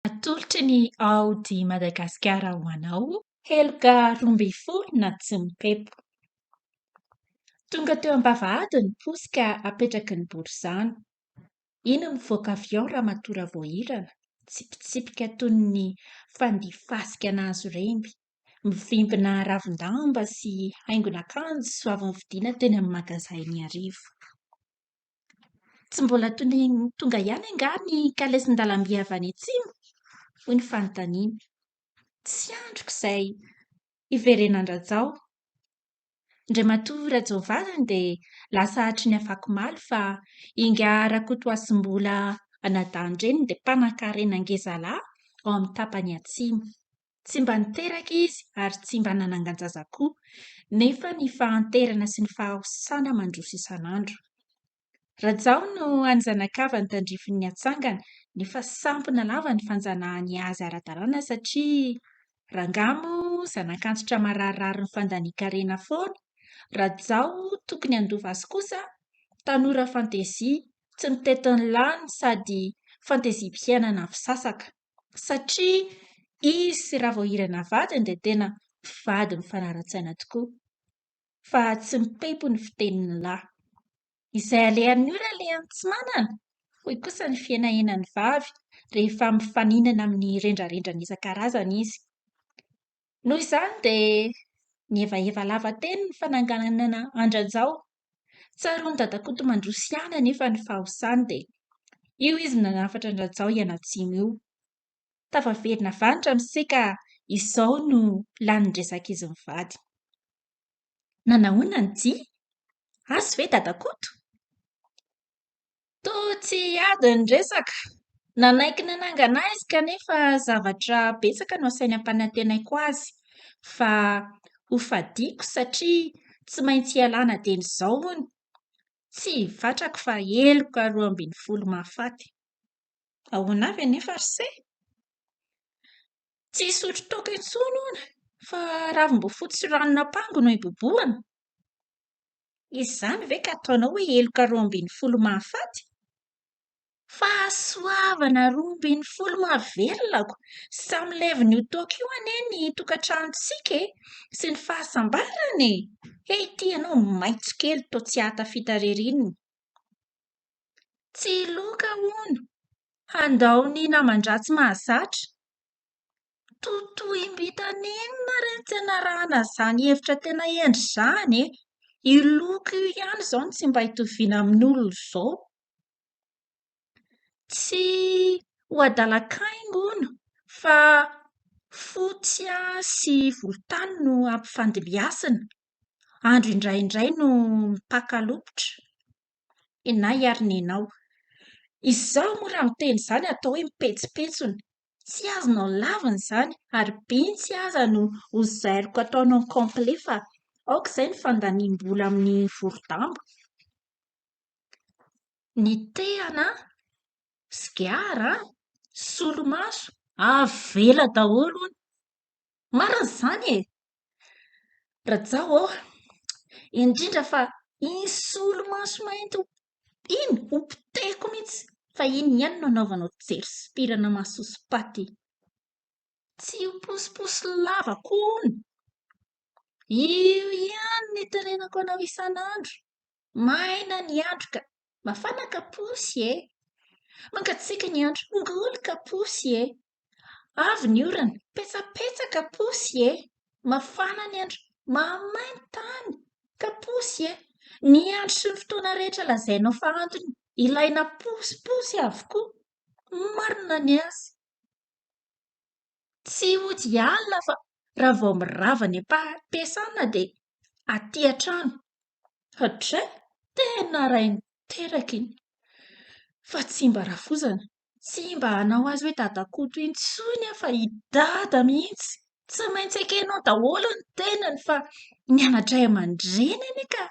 Atolotry ny Audi Madagasikara ho anao. Heloka 12 na tsy mipepo. Tonga teo am-bavahady ny posy ka apetraky ny borizano. Iny mivoaka avy ao Ramatoa Ravoahirana, mitsipitsipika toy ny fandia fasika nahazo remby, mivimbina ravin-damba sy haingon'akanjo avy novidiana teny amin'ny magazain'Iarivo. Tsy mbola tonga ihany angaha ny kalesin-dalamby avy any atsimo? Hoy ny fanontaniana. Tsy andriko izay hiverenan-dRajao. Andriamatoa Rajao vadiny dia lasa hatry ny afakomaly fa Ingahy Rakotoasimbola anadahin-dreniny dia mpanankarena ngezalahy ao amin'ny tapany atsimo. Tsy mba niteraka izy ary tsy mba nanangan-jaza koa, nefa ny fahanterana sy ny fahahosana mandroso isan'andro. Rajao no hany zanakavany tandrifin'ny hatsangana, nefa sampona lava ny fanjanahany azy ara-dalàna satria rangahy moa zanak'antitra mararirary ny fandanian-karena foana, Rajao tokony handova azy kosa tanora fantezia, tsy mitety ny lany sady fanteziam-piainana fisasaka. Satria izy sy Ravoahirana vadiny dia tena mpivady mifanara-tsaina tokoa. Fa tsy mipepo ny fitenin'ny lahy. Izay alehan'ny ora alehan'ny tsy manana, hoy kosa ny fihenahenan'ny vavy rehefa mifaninana amin'ny rendrarendrana isan-karazany izy. Noho izany dia nihevaheva lava teny ny fananganana an-dRajao. Tsaroan'i Dadakoto mandroso ihany anefa ny fahosany dia io izy nanafatra an-dRajao hianatsimo io. Tafaverina avy any Ramose ka izao no lanin-dresak'izy mivady. Nanahoana ny dia? Azo ve Dadakoto? Toa tsy hiady ny resaka. Nanaiky nanangana ahy izy kanefa zavatra betsaka no asainy ampanantenaiko azy fa hofadiako satria tsy maintsy hialana dieny izao hono. Tsy hivatrako fa heloka 12 mahafaty. Ahoana avy anefa ry se? Tsy hisotro toaka intsony hono fa ravim-boafotsy sy ranon'ampango no hibobohana. Izany ve ka ataonao hoe heloka 12 mahafaty? Fahasoavana 12 mahavelona ko! Samy levon'io toaka io anie ny tokantranontsika e! Sy ny fahasambarana e! He ity ianao maitso kely toa tsy hahatafita ririnina. Tsy hiloka hono, handao ny naman-dratsy mahazatra. Totoim-bitan'inona re ny tsy hanarahana izany hevitra tena hendry izany e? Io loko io ihany izao no tsy mba itoviana amin'olona izao. Tsy ho adalan-kaingo hono fa fotsy sy volontany no ampifandimbiasina. Andro indraindray no mipaka lopotra. Nenay ary nenao. Izaho moa raha miteny izany atao hoe mipetsopetsona. Tsy azonao lavina izany ary bintsy aza no ho zairiko ataonao complet fa aoka izay ny fandaniam-bola amin'ny voro-damba. Ny tehana, sigara, solomaso, avela daholo hono. Marina izany e! Rajao ô! Indrindra fa iny solomaso mainty iny ho potehiko mihitsy fa iny ihany no anaovanao jery sopirana mahasoso-paty. Tsy ho posiposy lava koa hono. Io ihany no itenenako anao isan'andro. Maina ny andro ka mafana ka posy e! Mangatsiaka ny andro, ngoly ka posy e! Avy ny orana, petsapetsa ka posy e! Mafana ny andro, mahamay ny tany ka posy e! Ny andro sy ny fotoana rehetra lazainao fa antony ilaina posiposy avokoa. Marina ny azy. Tsy hody alina fa raha vao mirava any am-piasana dia aty an-trano. Hatrizay, tena ray niteraka iny. Fa tsy mba rafozana. Tsy mba hanao azy hoe Dadakoto intsony aho fa i Dada mihitsy. Tsy maintsy ekenao daholo ny tenany fa ny ana-dray aman-dreny anie ka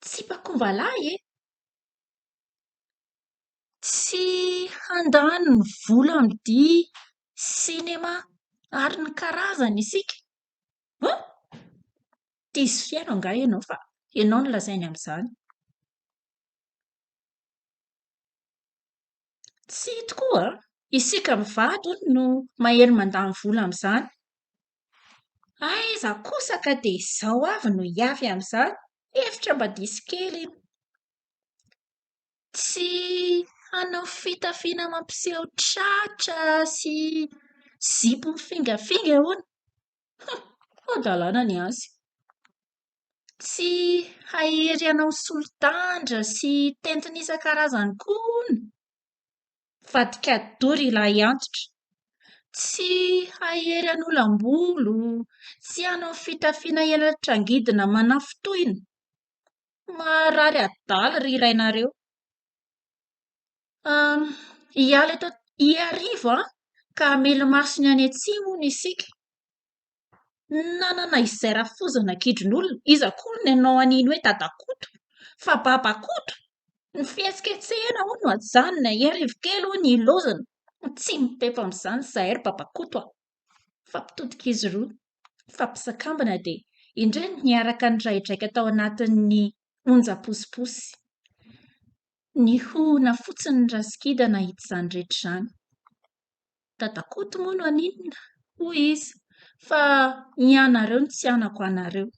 tsy mpakombalahy e! Tsy handany ny vola amin'ny dihy, sinema ary ny karazany isika. An! Diso fihaino angaha ianao fa ianao no lazainy amin'izany. Tsia tokoa a! Isika mivady hono no mahery mandany vola amin'izany. Aiza kosa ka dia izao avy no hiafy amin'izany? Hevitra mba diso kely iny. Tsy hanao fitafiana mampiseho tratra sy zipo mifingafinga hono. Hum! Hadalana ny azy. Tsy hahery hanao solon-tandra sy tentina isan-karazany koa hono. Vadin-kadidoha ilay antitra. Tsy hahery hanolam-bolo, tsy hanao fitafiana elatra angidina manafintohina. Marary adala ry rainareo. Hiala eto Iarivo an, ka hamely maso ny any atsimo hono isika. Nanana izay rafozana kidron'olona, iza koa no nanao an'iny hoe dadakoto fa babakoto? Ny fihetsiketsehana hono no ajanona, Iarivo kely hono ilaozana. Tsy mipepo amin'izany izahay ry babakoto a! Mifampitodika izy roa, mifampisakambina dia indray niaraka niraidraika tao anatin'ny onjam-posiposy. Nihohona fotsiny ny Rasikida nahita izany rehetra izany. Dadakoto moa no haninona, hoy izy, fa ianareo no tsy hanako anareo.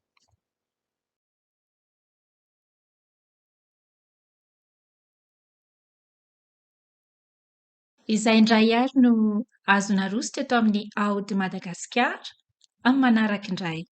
Izay indray ary no azo naroso teto amin'ny Aody Madagasikara amin'ny manaraka indray.